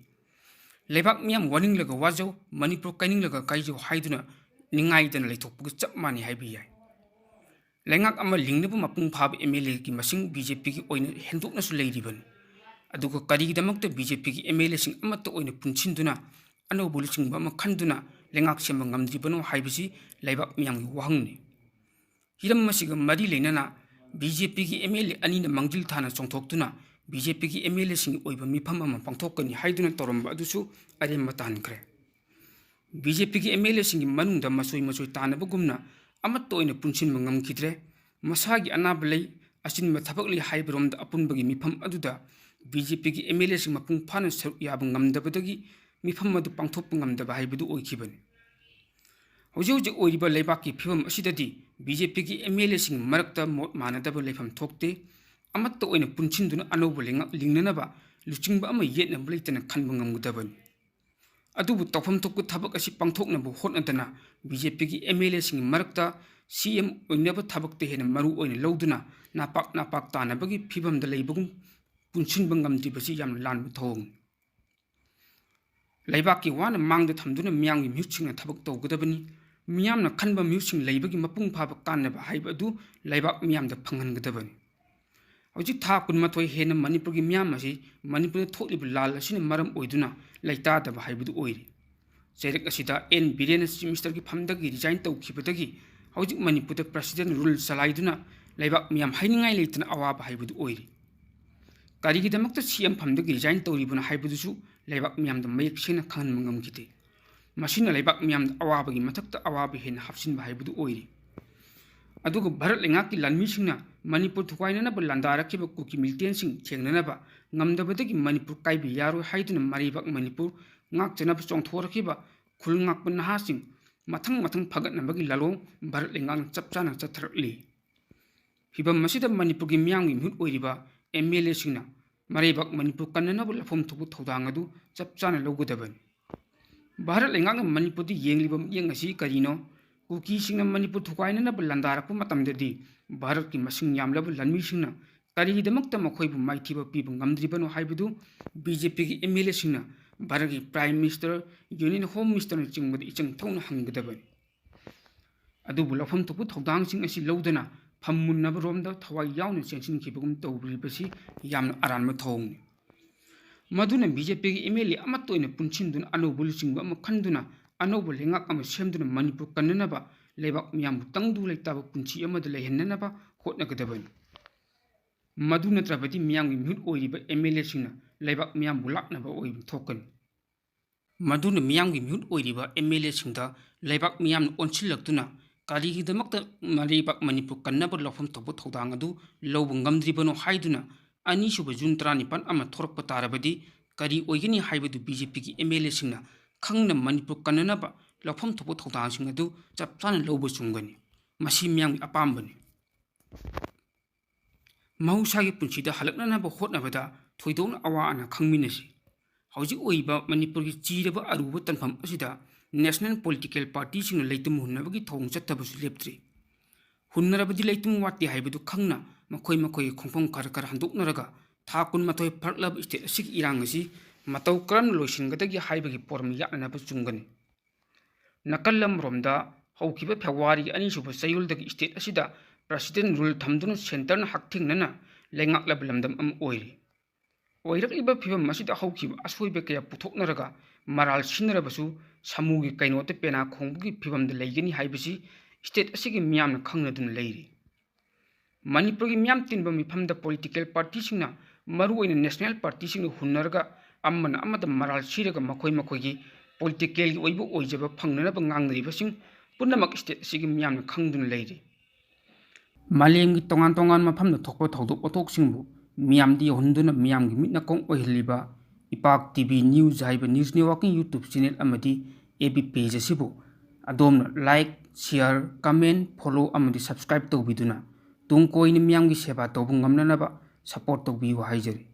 ꯂꯩꯕꯥꯛ ꯃꯤꯌꯥꯝ ꯋꯥꯅꯤꯡꯂꯒ ꯋꯥꯖꯧ, ꯃꯅꯤꯄꯨꯔ ꯀꯥꯏꯅꯤꯡꯂꯒ ꯀꯥꯏꯖꯧ ꯍꯥꯏꯗꯨꯅ ꯅꯤꯡꯉꯥꯏꯗꯅ ꯂꯩꯊꯣꯛꯄꯒ ꯆꯞ ꯃꯥꯟꯅꯩ ꯍꯥꯏꯕ ꯌꯥꯏ꯫ ꯂꯩꯉꯥꯛ ꯑꯃ ꯂꯤꯡꯅꯕ ꯃꯄꯨꯡ ꯐꯥꯕ ꯑꯦꯝ ꯑꯦꯜ ꯑꯦꯒꯤ ꯃꯁꯤꯡ ꯕꯤ ꯖꯦ ꯄꯤꯒꯤ ꯑꯣꯏꯅ ꯍꯦꯟꯗꯣꯛꯅꯁꯨ ꯂꯩꯔꯤꯕꯅꯤ꯫ ꯑꯗꯨꯒ ꯀꯔꯤꯒꯤꯗꯃꯛꯇ ꯕꯤ ꯖꯦ ꯄꯤꯒꯤ ꯑꯦꯝ ꯑꯦꯜ ꯑꯦꯁꯤꯡ ꯑꯃꯠꯇ ꯑꯣꯏꯅ ꯄꯨꯟꯁꯤꯟꯗꯨꯅ ꯑꯅꯧꯕ ꯂꯨꯆꯤꯡꯕ ꯑꯃ ꯈꯟꯗꯨꯅ ꯂꯩꯉꯥꯛ ꯁꯦꯝꯕ ꯉꯝꯗ꯭ꯔꯤꯕꯅꯣ ꯍꯥꯏꯕꯁꯤ ꯂꯩꯕꯥꯛ ꯃꯤꯌꯥꯝꯒꯤ ꯋꯥꯍꯪꯅꯤ꯫ ꯍꯤꯔꯝ ꯑꯁꯤꯒ ꯃꯔꯤ ꯂꯩꯅꯅ ꯕꯤ ꯖꯦ ꯄꯤꯒꯤ ꯑꯦꯝ ꯑꯦꯜ ꯑꯦ ꯑꯅꯤꯅ ꯃꯥꯡꯖꯤꯜ ꯊꯥꯅ ꯆꯣꯡꯊꯣꯛꯇꯨꯅ ꯕꯤ ꯖꯦ ꯄꯤꯒꯤ ꯑꯦꯝ ꯑꯦꯜ ꯑꯦꯁꯤꯡꯒꯤ ꯑꯣꯏꯕ ꯃꯤꯐꯝ ꯑꯃ ꯄꯥꯡꯊꯣꯛꯀꯅꯤ ꯍꯥꯏꯗꯨꯅ ꯇꯧꯔꯝꯕ ꯑꯗꯨꯁꯨ ꯑꯔꯦꯝꯕ ꯇꯥꯍꯟꯈ꯭ꯔꯦ꯫ ꯕꯤ ꯖꯦ ꯄꯤꯒꯤ ꯑꯦꯝ ꯑꯦꯜ ꯑꯦꯁꯤꯡꯒꯤ ꯃꯅꯨꯡꯗ ꯃꯆꯣꯏ ꯃꯆꯣꯏ ꯇꯥꯅꯕꯒꯨꯝꯅ ꯑꯃꯠꯇ ꯑꯣꯏꯅ ꯄꯨꯟꯁꯤꯟꯕ ꯉꯝꯈꯤꯗ꯭ꯔꯦ꯫ ꯃꯁꯥꯒꯤ ꯑꯅꯥꯕ ꯂꯩ, ꯑꯆꯤꯟꯕ ꯊꯕꯛ ꯂꯩ ꯍꯥꯏꯕꯔꯣꯝꯗ ꯑꯄꯨꯟꯕꯒꯤ ꯃꯤꯐꯝ ꯑꯗꯨꯗ ꯕꯤ ꯖꯦ ꯄꯤꯒꯤ ꯑꯦꯝ ꯑꯦꯜ ꯑꯦꯁꯤꯡ ꯃꯄꯨꯡ ꯐꯥꯅ ꯁꯔꯨꯛ ꯌꯥꯕ ꯉꯝꯗꯕꯗꯒꯤ ꯃꯤꯐꯝ ꯑꯗꯨ ꯄꯥꯡꯊꯣꯛꯄ ꯉꯝꯗꯕ ꯍꯥꯏꯕꯗꯨ ꯑꯣꯏꯈꯤꯕꯅꯤ꯫ ꯍꯧꯖꯤꯛ ꯍꯧꯖꯤꯛ ꯑꯣꯏꯔꯤꯕ ꯂꯩꯕꯥꯛꯀꯤ ꯐꯤꯕꯝ ꯑꯁꯤꯗꯗꯤ ꯕꯤ ꯖꯦ ꯄꯤꯒꯤ ꯑꯦꯝ ꯑꯦꯜ ꯑꯦꯁꯤꯡꯒꯤ ꯃꯔꯛꯇ ꯃꯣꯠ ꯃꯥꯟꯅꯗꯕ ꯂꯩꯐꯝ ꯊꯣꯛꯇꯦ꯫ ꯑꯃꯠꯇ ꯑꯣꯏꯅ ꯄꯨꯟꯁꯤꯟꯗꯨꯅ ꯑꯅꯧꯕ ꯂꯩꯉꯥꯛ ꯂꯤꯡꯅꯅꯕ ꯂꯨꯆꯤꯡꯕ ꯑꯃ ꯌꯦꯠꯅꯕ ꯂꯩꯇꯅ ꯈꯟꯕ ꯉꯝꯒꯗꯕꯅꯤ꯫ ꯑꯗꯨꯕꯨ ꯇꯧꯐꯝ ꯊꯣꯛꯄ ꯊꯕꯛ ꯑꯁꯤ ꯄꯥꯡꯊꯣꯛꯅꯕ ꯍꯣꯠꯅꯗꯅ ꯕꯤ ꯖꯦ ꯄꯤꯒꯤ ꯑꯦꯝ ꯑꯦꯜ ꯑꯦꯁꯤꯡꯒꯤ ꯃꯔꯛꯇ ꯁꯤ ꯑꯦꯝ ꯑꯣꯏꯅꯕ ꯊꯕꯛꯇ ꯍꯦꯟꯅ ꯃꯔꯨ ꯑꯣꯏꯅ ꯂꯧꯗꯨꯅ ꯅꯥꯄꯥꯛ ꯅꯥꯄꯥꯛ ꯇꯥꯅꯕꯒꯤ ꯐꯤꯕꯝꯗ ꯂꯩꯕꯒꯨꯝ ꯄꯨꯟꯁꯤꯟꯕ ꯉꯝꯗ꯭ꯔꯤꯕꯁꯤ ꯌꯥꯝꯅ ꯂꯥꯟꯕ ꯊꯧꯑꯣꯡꯅꯤ꯫ ꯂꯩꯕꯥꯛꯀꯤ ꯋꯥꯅ ꯃꯥꯡꯗ ꯊꯝꯗꯨꯅ ꯃꯤꯌꯥꯝꯒꯤ ꯃꯤꯍꯨꯠꯁꯤꯡꯅ ꯊꯕꯛ ꯇꯧꯒꯗꯕꯅꯤ꯫ ꯃꯤꯌꯥꯝꯅ ꯈꯟꯕ ꯃꯤꯍꯨꯠꯁꯤꯡ ꯂꯩꯕꯒꯤ ꯃꯄꯨꯡ ꯐꯥꯕ ꯀꯥꯟꯅꯕ ꯍꯥꯏꯕ ꯑꯗꯨ ꯂꯩꯕꯥꯛ ꯃꯤꯌꯥꯝꯗ ꯐꯪꯍꯟꯒꯗꯕꯅꯤ꯫ ꯍꯧꯖꯤꯛ ꯊꯥ ꯀꯨꯟꯃꯥꯊꯣꯏ ꯍꯦꯟꯅ ꯃꯅꯤꯄꯨꯔꯒꯤ ꯃꯤꯌꯥꯝ ꯑꯁꯤ ꯃꯅꯤꯄꯨꯔꯗ ꯊꯣꯛꯂꯤꯕ ꯂꯥꯜ ꯑꯁꯤꯅ ꯃꯔꯝ ꯑꯣꯏꯗꯨꯅ ꯂꯩꯇꯥꯗꯕ ꯍꯥꯏꯕꯗꯨ ꯑꯣꯏꯔꯤ꯫ ꯆꯩꯔꯛ ꯑꯁꯤꯗ ꯑꯦꯟ ꯕꯤꯔꯦꯟꯅ ꯆꯤꯐ ꯃꯤꯅꯤꯁꯇꯔꯒꯤ ꯐꯝꯗꯒꯤ ꯔꯤꯖꯥꯏꯟ ꯇꯧꯈꯤꯕꯗꯒꯤ ꯍꯧꯖꯤꯛ ꯃꯅꯤꯄꯨꯔꯗ ꯄ꯭ꯔꯁꯤꯗꯦꯟ ꯔꯨꯜ ꯆꯂꯥꯏꯗꯨꯅ ꯂꯩꯕꯥꯛ ꯃꯤꯌꯥꯝ ꯍꯥꯏꯅꯤꯡꯉꯥꯏ ꯂꯩꯇꯅ ꯑꯋꯥꯕ ꯍꯥꯏꯕꯗꯨ ꯑꯣꯏꯔꯤ꯫ ꯀꯔꯤꯒꯤꯗꯃꯛꯇ ꯁꯤ ꯑꯦꯝ ꯐꯝꯗꯒꯤ ꯔꯤꯖꯥꯏꯟ ꯇꯧꯔꯤꯕꯅꯣ ꯍꯥꯏꯕꯗꯨꯁꯨ ꯂꯩꯕꯥꯛ ꯃꯤꯌꯥꯝꯗ ꯃꯌꯦꯛ ꯁꯦꯡꯅ ꯈꯪꯍꯟꯕ ꯉꯝꯈꯤꯗꯦ꯫ ꯃꯁꯤꯅ ꯂꯩꯕꯥꯛ ꯃꯤꯌꯥꯝꯗ ꯑꯋꯥꯕꯒꯤ ꯃꯊꯛꯇ ꯑꯋꯥꯕ ꯍꯦꯟꯅ ꯍꯥꯞꯆꯤꯟꯕ ꯍꯥꯏꯕꯗꯨ ꯑꯣꯏꯔꯤ꯫ ꯑꯗꯨꯒ ꯚꯥꯔꯠ ꯂꯩꯉꯥꯛꯀꯤ ꯂꯥꯟꯃꯤꯁꯤꯡꯅ ꯃꯅꯤꯄꯨꯔ ꯊꯨꯒꯥꯏꯅꯅꯕ ꯂꯥꯟꯗꯥꯔꯛꯈꯤꯕ ꯀꯨꯀꯤ ꯃꯤꯂꯤꯇꯦꯟꯁꯤꯡ ꯊꯦꯡꯅꯅꯕ ꯉꯝꯗꯕꯗꯒꯤ ꯃꯅꯤꯄꯨꯔ ꯀꯥꯏꯕ ꯌꯥꯔꯣꯏ ꯍꯥꯏꯗꯨꯅ ꯃꯔꯩꯕꯥꯛ ꯃꯅꯤꯄꯨꯔ ꯉꯥꯛꯆꯅꯕ ꯆꯣꯡꯊꯣꯔꯛꯈꯤꯕ ꯈꯨꯜ ꯉꯥꯛꯄ ꯅꯍꯥꯁꯤꯡ ꯃꯊꯪ ꯃꯊꯪ ꯐꯒꯠꯅꯕꯒꯤ ꯂꯥꯂꯣꯡ ꯚꯥꯔꯠ ꯂꯩꯉꯥꯛꯅ ꯆꯞ ꯆꯥꯅ ꯆꯠꯊꯔꯛꯂꯤ꯫ ꯐꯤꯚꯝ ꯑꯁꯤꯗ ꯃꯅꯤꯄꯨꯔꯒꯤ ꯃꯤꯌꯥꯝꯒꯤ ꯃꯤꯍꯨꯠ ꯑꯣꯏꯔꯤꯕ ꯑꯦꯝ ꯑꯦꯜ ꯑꯦꯁꯤꯡꯅ ꯃꯔꯩꯕꯥꯛ ꯃꯅꯤꯄꯨꯔ ꯀꯟꯅꯅꯕ ꯂꯧꯐꯝ ꯊꯣꯛꯄ ꯊꯧꯗꯥꯡ ꯑꯗꯨ ꯆꯞ ꯆꯥꯅ ꯂꯧꯒꯗꯕꯅꯤ꯫ ꯚꯥꯔꯠ ꯂꯩꯉꯥꯛꯅ ꯃꯅꯤꯄꯨꯔꯗ ꯌꯦꯡꯂꯤꯕ ꯃꯤꯠꯌꯦꯡ ꯑꯁꯤ ꯀꯔꯤꯅꯣ? ꯀꯨꯀꯤꯁꯤꯡꯅ ꯃꯅꯤꯄꯨꯔ ꯊꯨꯒꯥꯏꯅꯅꯕ ꯂꯥꯟꯗꯥꯔꯛꯄ ꯃꯇꯝꯗꯗꯤ ꯚꯥꯔꯠꯀꯤ ꯃꯁꯤꯡ ꯌꯥꯝꯂꯕ ꯂꯥꯟꯃꯤꯁꯤꯡꯅ ꯀꯔꯤꯒꯤꯗꯃꯛꯇ ꯃꯈꯣꯏꯕꯨ ꯃꯥꯏꯊꯤꯕ ꯄꯤꯕ ꯉꯝꯗ꯭ꯔꯤꯕꯅꯣ ꯍꯥꯏꯕꯗꯨ ꯕꯤ ꯖꯦ ꯄꯤꯒꯤ ꯑꯦꯝ ꯑꯦꯜ ꯑꯦꯁꯤꯡꯅ ꯚꯥꯔꯠꯀꯤ ꯄ꯭ꯔꯥꯏꯝ ꯃꯤꯅꯤꯁꯇꯔ, ꯌꯨꯅꯤꯌꯟ ꯍꯣꯝ ꯃꯤꯅꯤꯁꯇꯔꯅꯆꯤꯡꯕꯗ ꯏꯆꯪ ꯊꯧꯅ ꯍꯪꯒꯗꯕꯅꯤ꯫ ꯑꯗꯨꯕꯨ ꯂꯧꯐꯝ ꯊꯣꯛꯄ ꯊꯧꯗꯥꯡꯁꯤꯡ ꯑꯁꯤ ꯂꯧꯗꯅ ꯐꯝ ꯃꯨꯟꯅꯕ ꯔꯣꯝꯗ ꯊꯋꯥꯏ ꯌꯥꯎꯅ ꯆꯦꯟꯁꯤꯟꯈꯤꯕꯒꯨꯝ ꯇꯧꯔꯤꯕꯁꯤ ꯌꯥꯝꯅ ꯑꯔꯥꯟꯕ ꯊꯧꯑꯣꯡꯅꯤ꯫ ꯃꯗꯨꯅ ꯕꯤ ꯖꯦ ꯄꯤꯒꯤ ꯑꯦꯝ ꯑꯦꯜ ꯑꯦ ꯑꯃꯠꯇ ꯑꯣꯏꯅ ꯄꯨꯟꯁꯤꯟꯗꯨꯅ ꯑꯅꯧꯕ ꯂꯨꯆꯤꯡꯕ ꯑꯃ ꯈꯟꯗꯨꯅ ꯑꯅꯧꯕ ꯂꯩꯉꯥꯛ ꯑꯃ ꯁꯦꯝꯗꯨꯅ ꯃꯅꯤꯄꯨꯔ ꯀꯟꯅꯅꯕ ꯂꯩꯕꯥꯛ ꯃꯤꯌꯥꯝꯕꯨ ꯇꯪꯗꯨ ꯂꯩꯇꯥꯕ ꯄꯨꯟꯁꯤ ꯑꯃꯗ ꯂꯩꯍꯟꯅꯅꯕ ꯍꯣꯠꯅꯒꯗꯕꯅꯤ꯫ ꯃꯗꯨ ꯅꯠꯇ꯭ꯔꯕꯗꯤ ꯃꯤꯌꯥꯝꯒꯤ ꯃꯤꯍꯨꯠ ꯑꯣꯏꯔꯤꯕ ꯑꯦꯝ ꯑꯦꯜ ꯑꯦꯁꯤꯡꯅ ꯂꯩꯕꯥꯛ ꯃꯤꯌꯥꯝꯕꯨ ꯂꯥꯛꯅꯕ ꯑꯣꯏꯕ ꯊꯣꯛꯀꯅꯤ꯫ ꯃꯗꯨꯅ ꯃꯤꯌꯥꯝꯒꯤ ꯃꯤꯍꯨꯠ ꯑꯣꯏꯔꯤꯕ ꯑꯦꯝ ꯑꯦꯜ ꯑꯦꯁꯤꯡꯗ ꯂꯩꯕꯥꯛ ꯃꯤꯌꯥꯝꯅ ꯑꯣꯟꯁꯤꯜꯂꯛꯇꯨꯅ ꯀꯔꯤꯒꯤꯗꯃꯛꯇ ꯃꯔꯩꯕꯥꯛ ꯃꯅꯤꯄꯨꯔ ꯀꯟꯅꯕ ꯂꯧꯐꯝ ꯊꯣꯛꯄ ꯊꯧꯗꯥꯡ ꯑꯗꯨ ꯂꯧꯕ ꯉꯝꯗ꯭ꯔꯤꯕꯅꯣ ꯍꯥꯏꯗꯨꯅ ꯑꯅꯤꯁꯨꯕ ꯖꯨꯟ ꯇꯔꯥꯅꯤꯄꯥꯟ ꯑꯃ ꯊꯣꯔꯛꯄ ꯇꯥꯔꯕꯗꯤ ꯀꯔꯤ ꯑꯣꯏꯒꯅꯤ ꯍꯥꯏꯕꯗꯨ ꯕꯤ ꯖꯦ ꯄꯤꯒꯤ ꯑꯦꯝ ꯑꯦꯜ ꯑꯦꯁꯤꯡꯅ ꯈꯪꯅ ꯃꯅꯤꯄꯨꯔ ꯀꯟꯅꯅꯕ ꯂꯧꯐꯝ ꯊꯣꯛꯄ ꯊꯧꯗꯥꯡꯁꯤꯡ ꯑꯗꯨ ꯆꯞ ꯆꯥꯅ ꯂꯧꯕ ꯆꯨꯝꯒꯅꯤ꯫ ꯃꯁꯤ ꯃꯤꯌꯥꯝꯒꯤ ꯑꯄꯥꯝꯕꯅꯤ꯫ ꯃꯍꯧꯁꯥꯒꯤ ꯄꯨꯟꯁꯤꯗ ꯍꯜꯂꯛꯅꯅꯕ ꯍꯣꯠꯅꯕꯗ ꯊꯣꯏꯗꯣꯛꯅ ꯑꯋꯥ ꯑꯅꯥ ꯈꯪꯃꯤꯟꯅꯁꯤ꯫ ꯍꯧꯖꯤꯛ ꯑꯣꯏꯔꯤꯕ ꯃꯅꯤꯄꯨꯔꯒꯤ ꯆꯤꯔꯕ ꯑꯔꯨꯕ ꯇꯥꯟꯐꯝ ꯑꯁꯤꯗ ꯅꯦꯁꯅꯦꯜ ꯄꯣꯂꯤꯇꯤꯀꯦꯜ ꯄꯥꯔꯇꯤꯁꯤꯡꯅ ꯂꯩꯇꯨꯝ ꯍꯨꯟꯅꯕꯒꯤ ꯊꯧꯑꯣꯡ ꯆꯠꯊꯕꯁꯨ ꯂꯦꯞꯇ꯭ꯔꯤ꯫ ꯍꯨꯟꯅꯔꯕꯗꯤ ꯂꯩꯇꯨꯝ ꯋꯥꯠꯇꯦ ꯍꯥꯏꯕꯗꯨ ꯈꯪꯅ ꯃꯈꯣꯏ ꯃꯈꯣꯏꯒꯤ ꯈꯣꯡꯐꯝ ꯈꯔ ꯈꯔ ꯍꯟꯗꯣꯛꯅꯔꯒ ꯊꯥ ꯀꯨꯟꯃꯥꯊꯣꯏ ꯐꯥꯔꯛꯂꯕ ꯁ꯭ꯇꯦꯠ ꯑꯁꯤꯒꯤ ꯏꯔꯥꯡ ꯑꯁꯤ ꯃꯇꯧ ꯀꯔꯝꯅ ꯂꯣꯏꯁꯤꯟꯒꯗꯒꯦ ꯍꯥꯏꯕꯒꯤ ꯄꯣꯔꯝ ꯌꯥꯠꯅꯅꯕ ꯆꯨꯝꯒꯅꯤ꯫ ꯅꯥꯀꯜ ꯑꯃꯔꯣꯝꯗ ꯍꯧꯈꯤꯕ ꯐꯦꯕ꯭ꯔꯨꯋꯥꯔꯤꯒꯤ ꯑꯅꯤꯁꯨꯕ ꯆꯌꯣꯜꯗꯒꯤ ꯁ꯭ꯇꯦꯠ ꯑꯁꯤꯗ ꯄ꯭ꯔꯦꯁꯤꯗꯦꯟ ꯔꯨꯜ ꯊꯝꯗꯨꯅ ꯁꯦꯟꯇꯔꯅ ꯍꯛꯊꯦꯡꯅꯅ ꯂꯩꯉꯥꯛꯂꯕ ꯂꯝꯗꯝ ꯑꯃ ꯑꯣꯏꯔꯤ꯫ ꯑꯣꯏꯔꯛꯂꯤꯕ ꯐꯤꯕꯝ ꯑꯁꯤꯗ ꯍꯧꯈꯤꯕ ꯑꯁꯣꯏꯕ ꯀꯌꯥ ꯄꯨꯊꯣꯛꯅꯔꯒ ꯃꯔꯥꯜ ꯁꯤꯟꯅꯔꯕꯁꯨ ꯁꯥꯃꯨꯒꯤ ꯀꯩꯅꯣꯗ ꯄꯦꯅꯥ ꯈꯣꯡꯕꯒꯤ ꯐꯤꯕꯝꯗ ꯂꯩꯒꯅꯤ ꯍꯥꯏꯕꯁꯤ ꯁ꯭ꯇꯦꯠ ꯑꯁꯤꯒꯤ ꯃꯤꯌꯥꯝꯅ ꯈꯪꯅꯗꯨꯅ ꯂꯩꯔꯤ꯫ ꯃꯅꯤꯄꯨꯔꯒꯤ ꯃꯤꯌꯥꯝ ꯇꯤꯟꯕ ꯃꯤꯐꯝꯗ ꯄꯣꯂꯤꯇꯤꯀꯦꯜ ꯄꯥꯔꯇꯤꯁꯤꯡꯅ ꯃꯔꯨꯑꯣꯏꯅ ꯅꯦꯁꯅꯦꯜ ꯄꯥꯔꯇꯤꯁꯤꯡꯅ ꯍꯨꯟꯅꯔꯒ ꯑꯃꯅ ꯑꯃꯗ ꯃꯔꯥꯜ ꯁꯤꯔꯒ ꯃꯈꯣꯏ ꯃꯈꯣꯏꯒꯤ ꯄꯣꯂꯤꯇꯤꯀꯦꯜꯒꯤ ꯑꯣꯏꯕ ꯑꯣꯏꯖꯕ ꯐꯪꯅꯅꯕ ꯉꯥꯡꯅꯔꯤꯕꯁꯤꯡ ꯄꯨꯝꯅꯃꯛ ꯁ꯭ꯇꯦꯠ ꯑꯁꯤꯒꯤ ꯃꯤꯌꯥꯝꯅ ꯈꯪꯗꯨꯅ ꯂꯩꯔꯤ꯫ ꯃꯥꯂꯦꯝꯒꯤ ꯇꯣꯉꯥꯟ ꯇꯣꯉꯥꯟꯕ ꯃꯐꯝꯗ ꯊꯣꯛꯄ ꯊꯧꯗꯣꯛ ꯋꯥꯊꯣꯛꯁꯤꯡꯕꯨ ꯃꯤꯌꯥꯝꯗ ꯌꯧꯍꯟꯗꯨꯅ ꯃꯤꯌꯥꯝꯒꯤ ꯃꯤꯠ ꯅꯥꯀꯣꯡ ꯑꯣꯏꯍꯜꯂꯤꯕ ꯏꯄꯥꯛ ꯇꯤ ꯚꯤ ꯅ꯭ꯌꯨꯁ ꯍꯥꯏꯕ ꯅ꯭ꯌꯨꯁ ꯅꯦꯠꯋꯥꯔꯛꯀꯤꯡ ꯌꯨꯇ꯭ꯌꯨꯕ ꯆꯦꯅꯦꯜ ꯑꯃꯗꯤ ꯑꯦꯐ ꯕꯤ ꯄꯦꯖ ꯑꯁꯤꯕꯨ ꯑꯗꯣꯝꯅ ꯂꯥꯏꯛ, ꯁꯤꯌꯥꯔ, ꯀꯃꯦꯟ, ꯐꯣꯂꯣ ꯑꯃꯗꯤ ꯁꯕꯁꯀ꯭ꯔꯥꯏꯕ ꯇꯧꯕꯤꯗꯨꯅ ꯇꯨꯡ ꯀꯣꯏꯅ ꯃꯤꯌꯥꯝꯒꯤ ꯁꯦꯕꯥ ꯇꯧꯕ ꯉꯝꯅꯅꯕ ꯁꯄꯣꯔꯠ ꯇꯧꯕꯤꯌꯨ ꯍꯥꯏꯖꯔꯤ꯫